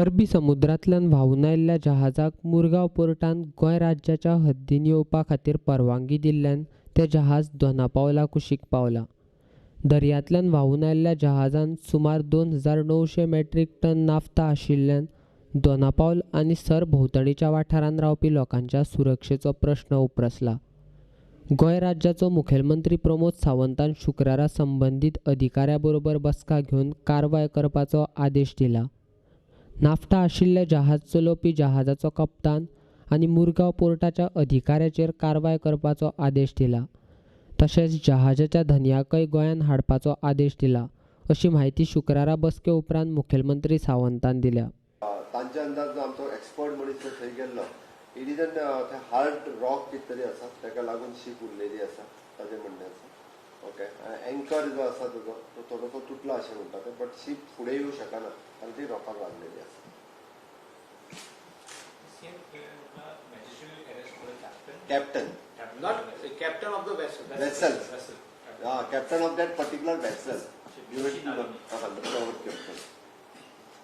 अरबी समुद्रांतल्यान व्हांवून आयिल्ल्या जहाजाक मुरगांव पोर्टांत गोंय राज्याच्या हद्दीन येवपा खातीर परवानगी दिल्ल्यान तें जहाज दोनापावला कुशीक पावलां. दर्यांतल्यान व्हांवून आयिल्ल्या जहाजान सुमार 2900 मेट्रीक टन नाफ्ता आशिल्ल्यान दोनापावल आनी सरभोंवतणीच्या वाठारांत रावपी लोकांच्या सुरक्षेचो प्रश्न उप्रासला. गोंय राज्याचो मुखेलमंत्री प्रमोद सावंतान शुक्रारा संबंदीत अधिकाऱ्या बरोबर बसका घेवन कारवाय करपाचो आदेश दिला. नाफ्ता आशिल्लें जहाज चलोवपी जहाजाचो कप्तान आनी मुरगांव पोर्टाच्या अधिकाऱ्याचेर कारवाय करपाचो आदेश दिला. तशेंच जहाजाच्या धनयाकय गोंयांत हाडपाचो आदेश दिला, अशी म्हायती शुक्रारा बसके उपरांत मुखेलमंत्री सावंतान दिल्या. तांच्या अंदाज जो आमचो एक्सपर्ट मनीस जो थंय गेल्लो, it is an hard rock कितें तरी आसा, ताका लागून शीप उरलेली आसा, ताजें म्हणणें आसा. ओके, एंकर जो आसा ताजो तो थोडोसो तुटला अशें म्हणटा ते, बट शीप फुडें येवं शकना कारण ती रॉकाक लागलेली आसा. Same magisterial arrest for the captain. Captain. Captain Not of the vessel. Captain of the vessel. Vessel. Vessel. Captain of that particular vessel. Captain.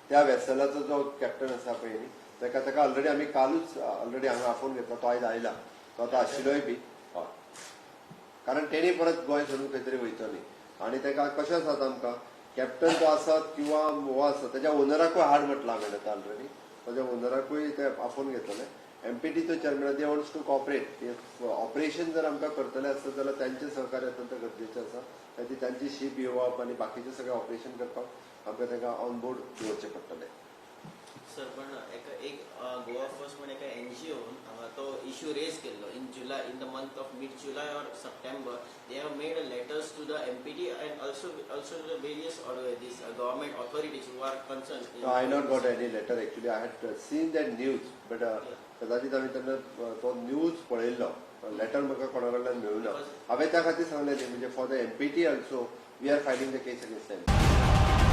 त्या वेसलाचो जो कॅप्टन आसा पळय न्ही, ताका ऑलरेडी आमी कालूच ऑलरेडी हांगा आफोवन घेतला. तो आयज आयला, तो आतां आशिल्लोय बी हय, कारण तेणी परत गोंय सोडून खंय तरी वयचो न्ही. आनी ताका कशें आसा, आमकां कॅप्टन तो आसत किंवा हो आसत, ताच्या ओनराकूय हाड म्हटलां हांवें आतां ऑलरेडी. ताच्या ओनराकूय ते आफोवन घेतले. एमपीटीचो chairman, they wants to cooperate. Operation जर आमकां करतले आसत जाल्यार तांचें सहकार्य अत्यंत गरजेचें आसा. खातीर तांची शीप येवप आनी बाकीचें सगळें ऑपरेशन करपाक आमकां तांकां ऑन बोर्ड दवरचें पडटलें. सर, पण एका एक गोवा फर्स्ट म्हण एका एनजीओन हांगा तो इश्यू रेज केल्लो in July, in the month of mid July or September. They have made a letters to the MPT and also to the various this government authorities who are concern. I not got any letter actually. I had seen that news, but कदाचित आमी तेन्ना तो news पळयल्लो, letter म्हाका कोणा कडल्यान मेळूना. हांवें त्या खातीर सांगलें न्ही, म्हणजे for the MPT also we are filing the case against them.